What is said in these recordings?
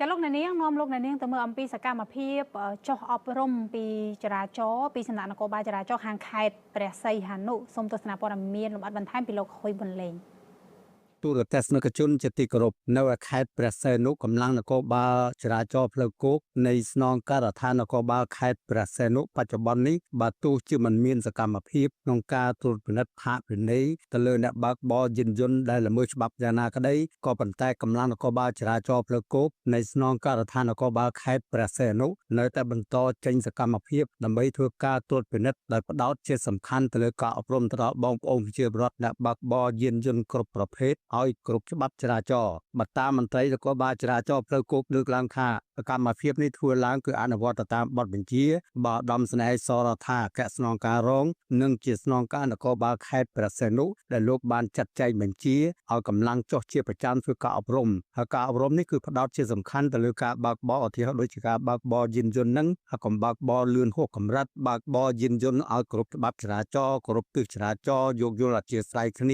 ចាលោកអ្នកនាងនាំលោកអ្នកនាងទៅមើលអំពីសកម្មភាពចុះអប់រំពីចរាចរណ៍ពីសំណាក់នគរបាលចរាចរណ៍ខាងខេត្តព្រះសីហនុសូមទស្សនាព័ត៌មានលម្អិតបន្ថែមពីលោកហ៊ុយប៊ុនលេង ទូរទស្សនិកជនជាទីគោរពនៅឯខេត្តព្រះសីហនុកម្លាំងនគរបាលចរាចរណ៍ផ្លូវគោកនៃស្នងការដ្ឋាននគរបាលខេត្តព្រះសីហនុបច្ចុប្បន្ននេះបើទោះជាមិនមានសកម្មភាពក្នុងការត្រួតពិនិត្យផាកពិន័យទៅលើអ្នកបើកបរយានយន្តដែលល្មើសច្បាប់យ៉ាងណាក្តីក៏ប៉ុន្តែកម្លាំងនគរបាលចរាចរណ៍ផ្លូវគោកនៃស្នងការដ្ឋាននគរបាលខេត្តព្រះសីហនុនៅតែបន្តចេញសកម្មភាពដើម្បីធ្វើការត្រួតពិនិត្យដោយផ្ដោតជាសំខាន់ទៅលើការអប់រំទៅដល់បងប្អូនប្រជាពលរដ្ឋអ្នកបើកបរយានយន្តគ្រប់ប្រភេទឲ្យគ្រប់ច្បាប់ចរាចរណ៍បើតាមមន្ត្រីនគរបាលចរាចរណ៍ផ្លូវគោកលើកឡើងថាសកម្មភាពនេះធ្វើឡើងគឺអនុវត្តទៅតាមបទបញ្ជាបើដំស្នេហ៍សរដ្ឋាអគ្គស្នងការរងនិងជាស្នងការនគរបាលខេត្តព្រះសីហនុដែលលោកបានចាត់ចែងបញ្ជាឲ្យកម្លាំងចុះជាប្រចាំធ្វើការអប់រំហើយការអប់រំនេះគឺផ្ដោតជាសំខាន់ទៅលើការបើកបរឧទាហរណ៍ដូចជាការបើកបរយានយន្តនឹងហើយកុំបើកបរលឿនហួសកម្រិតបើកបរយានយន្តឲ្យគ្រប់ច្បាប់ចរាចរណ៍គ្រប់ទិសចរាចរណ៍យោគយល់អធ្យាស្រ័យគ្ន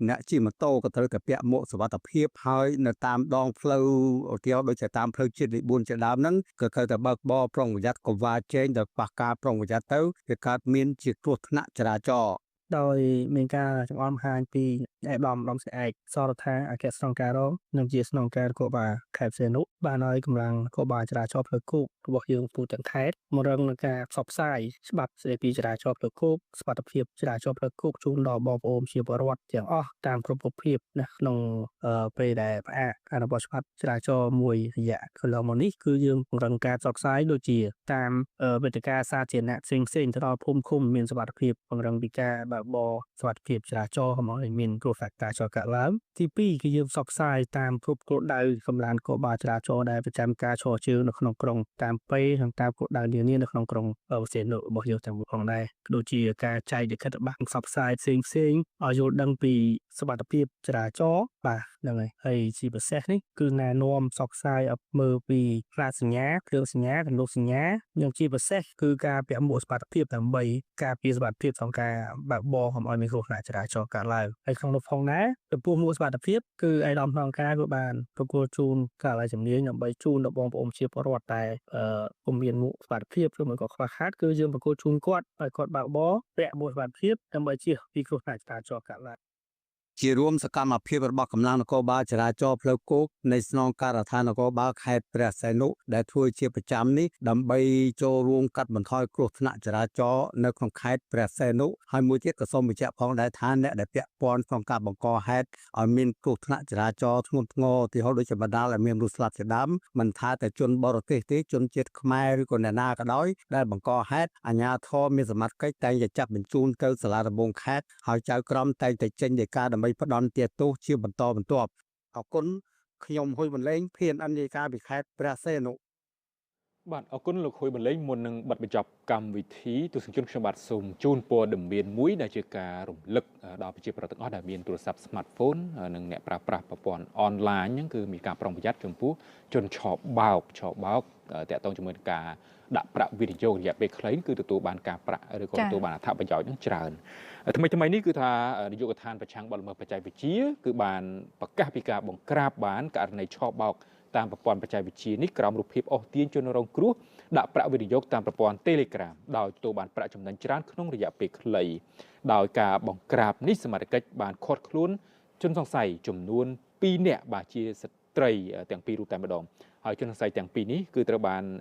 ាអ្នកជិះម៉ូតូក៏ត្រូវតែពាក់មួកសុវត្ថិភាពហើយនៅតាមដងផ្លូវឧទាហរណ៍ដូចជាតាមផ្លូវជាតិលេខ4ជាដើមហ្នឹងក៏ត្រូវតែបើកបរប្រុងប្រយ័ត្នកុំវ៉ាជែងដល់ប៉ះការប្រុងប្រយ័ត្នទៅវាកើតមានជាគ្រោះថ្នាក់ចរាចរណ៍ ដោយមានការចង្អុលបង្ហាញពីឯកឧត្តមឧត្តមសេនីយ៍ឯកសរដ្ឋាអគ្គស្នងការរងនិងជាស្នងការនគរបាលខេត្តព្រះសីហនុបានឲ្យកម្លាំងនគរបាលចរាចរណ៍ផ្លូវគោករបស់យើងទូទាំងខេត្តមករឹងនឹងការផ្សព្វផ្សាយច្បាប់ស្តីពីចរាចរណ៍ផ្លូវគោកសុវត្ថិភាពចរាចរណ៍ផ្លូវគោកជូនដល់បងប្អូនជាពលរដ្ឋទាំងអស់តាមគ្រប់រូបភាពណាក្នុងពេលដែលផ្អាកអនុវត្តច្បាប់ចរាចរណ៍មួយរយៈកន្លងមកនេះគឺយើងពង្រឹងការផ្សព្វផ្សាយដូចជាតាមវេទិកាសាធារណៈផ្សេងៗទៅដល់ភូមិឃុំមានសុវត្ថិភាពពង្រឹងពីការបើកបរសុវត្ថិភាពចរាចរណ៍កុំឲ្យមានគ្រោះថ្នាក់ចរាចរណ៍កើតឡើងទី2គឺយើងផ្សព្វផ្សាយតាមគ្រប់គោលដៅកម្លាំងនគរបាលចរាចរណ៍ដែលប្រចាំការឈរជើងនៅក្នុងក្រុងតាមពេលនិងតាមគោលដៅនានានៅក្នុងក្រុងព្រះសីហនុរបស់យើងទាំងមូលផងដែរដូចជាការចែកលិខិតប័ណ្ណផ្សព្វផ្សាយផ្សេងៗឲ្យយល់ដឹងពីសុវត្ថិភាពចរាចរណ៍បាទហ្នឹងហើយហើយជាពិសេសនេះគឺណែនាំផ្សព្វផ្សាយឲ្យមើលពីផ្លាកសញ្ញាគ្រឿងសញ្ញាទម្លុះសញ្ញានិងជាពិសេសគឺការពាក់មួកសុវត្ថិភាពដើម្បីការពារសុវត្ថិភាពក្នុងការបើកបរកុំឲ្យមានគ្រោះថ្នាក់ចរាចរណ៍កើតឡើងហើយក្នុងនោះផងដែរចំពោះមួកសុវត្ថិភាពគឺឯកឧត្តមស្នងការក៏បានប្រគល់ជូនការិយាល័យជំនាញដើម្បីជូនដល់បងប្អូនជាពលរដ្ឋតែពុំមានមួកសុវត្ថិភាពឬមួយក៏ខ្វះខាតគឺយើងប្រគល់ជូនគាត់ឲ្យគាត់បើកបរពាក់មួកសុវត្ថិភាពដើម្បីជៀសពីគ្រោះថ្នាក់ចរាចរណ៍កើតឡើង ជារួមសកម្មភាពរបស់កម្លាំងនគរបាលចរាចរណ៍ផ្លូវគោកនៃស្នងការដ្ឋាននគរបាលខេត្តព្រះសីហនុដែលធ្វើជាប្រចាំនេះដើម្បីចូលរួមកាត់បន្ថយគ្រោះថ្នាក់ចរាចរណ៍នៅក្នុងខេត្តព្រះសីហនុហើយមួយទៀតក៏សូមបញ្ជាក់ផងដែរថាអ្នកដែលពាក់ព័ន្ធក្នុងការបង្កហេតុឲ្យមានគ្រោះថ្នាក់ចរាចរណ៍ធ្ងន់ធ្ងរឧទាហរណ៍ដូចជាបណ្ដាលឲ្យមានមនុស្សស្លាប់ជាដើមមិនថាតែជនបរទេសទេជនជាតិខ្មែរឬក៏អ្នកណាក៏ដោយដែលបង្កហេតុអាជ្ញាធរមានសមត្ថកិច្ចតែងតែចាប់បញ្ជូនទៅសាលាដំបូងខេត្តហើយចៅក្រមតែងតែចេញដីកាដើម្បីផ្ដន្ទាទោសជាបន្តបន្ទាប់អរគុណខ្ញុំហ៊ុយបន្លែងភៀនអញ្ញការពីខេត្តព្រះសីហនុ បាទអរគុណលោកហ៊ុយបន្លែងមុននឹងបិទបញ្ចប់កម្មវិធីទស្សនិកជនខ្ញុំបាទសូមជូនព័ត៌មានមួយដែលជាការរំលឹកដល់ប្រជាពលរដ្ឋទាំងអស់ដែលមានទូរស័ព្ទ smartphone និងអ្នកប្រើប្រាស់ប្រព័ន្ធអនឡាញហ្នឹងគឺមានការប្រុងប្រយ័ត្នចំពោះជនឆបោកតាក់ទងជាមួយនឹងការដាក់ប្រាក់វិនិយោគរយៈពេលខ្លីគឺទទួលបានការប្រាក់ឬក៏ទទួលបានអត្ថប្រយោជន៍នឹងច្រើនថ្មីៗនេះគឺថានាយកដ្ឋានប្រឆាំងបទល្មើសបច្ចេកវិទ្យាគឺបានប្រកាសពីការបង្ក្រាបបានករណីឆបោកតាមប្រព័ន្ធបច្ចេកវិទ្យានេះក្រោមរូបភាពអូសទាញជនរងគ្រោះដាក់ប្រាក់វិនិយោគតាមប្រព័ន្ធ Telegram ដោយទទួលបានប្រាក់ចំណេញច្រើនក្នុងរយៈពេលខ្លីដោយការបង្ក្រាបនេះសមត្ថកិច្ចបានឃាត់ខ្លួនជនសង្ស័យចំនួន2នាក់បាទជាស្ត្រីទាំងពីររូបតែម្ដងហើយជនសង្ស័យទាំងពីរនេះគឺត្រូវបាន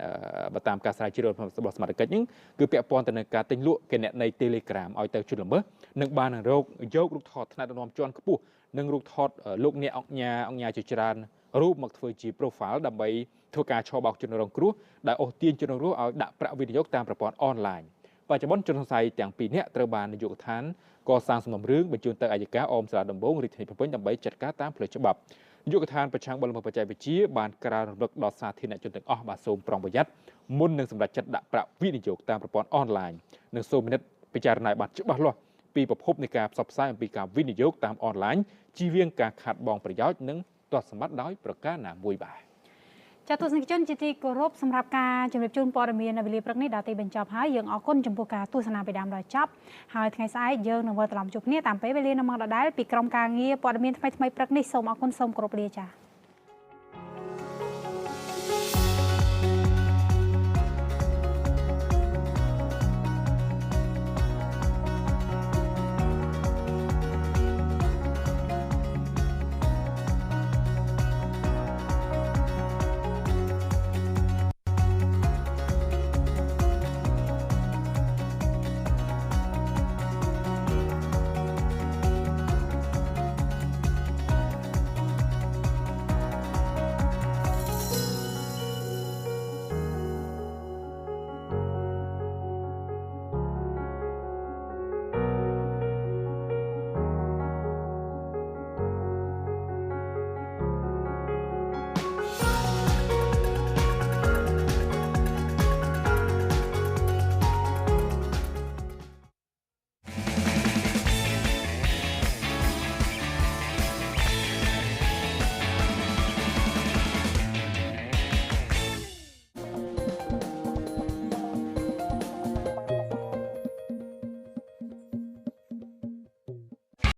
បើតាមការស្រាវជ្រាវរបស់សមត្ថកិច្ចហ្នឹងគឺពាក់ព័ន្ធទៅនឹងការទិញលក់គណនី Telegram ឲ្យទៅជនល្មើសនិងបានរកយករូបថតថ្នាក់ដឹកនាំជាន់ខ្ពស់និងរូបថតលោកអ្នកអង្គញាជាច្រើនរូបមកធ្វើជា profile ដើម្បីធ្វើការឆបោកជនរងគ្រោះដែលអូសទាញជនរងគ្រោះឲ្យដាក់ប្រាក់វិនិយោគតាមប្រព័ន្ធអនឡាញបច្ចុប្បន្នជនសង្ស័យទាំងពីរនាក់ត្រូវបាននាយកដ្ឋានកសាងសំណុំរឿងបញ្ជូនទៅអយ្យការអមសាលាដំបងរាជធានីភ្នំពេញដើម្បីចាត់ការតាមផ្លូវច្បាប់នាយកដ្ឋានប្រឆាំងបទល្មើសបច្ចេកវិទ្យាបានក្រើនរំលឹកដល់សាធារណជនទាំងអស់បាទសូមប្រុងប្រយ័ត្នមុននឹងសម្រេចចិត្តដាក់ប្រាក់វិនិយោគតាមប្រព័ន្ធអនឡាញនិងសូមពិនិត្យពិចារណាបានច្បាស់លាស់ពីប្រភពនៃការផ្សព្វផ្សាយអំពីការវិនិយោគតាមអនឡាញជៀសវាងការខាតបង់ប្រយោជន៍និងទោសសម្បត្តិដោយប្រការណាមួយបាទចាទស្សនិកជនជាទីគោរពសម្រាប់ការជម្រាបជូនព័ត៌មាននៅវេលាព្រឹកនេះដល់ទីបញ្ចប់ហើយយើងអរគុណចំពោះការទស្សនាពីដើមដល់ចប់ហើយថ្ងៃស្អែកយើងនឹងវិលត្រឡប់ជួបគ្នាតាមពេលវេលានៅម៉ោងដដែលពីក្រុមការងារព័ត៌មានថ្មីៗព្រឹកនេះសូមអរគុណសូមគោរពលាចា៎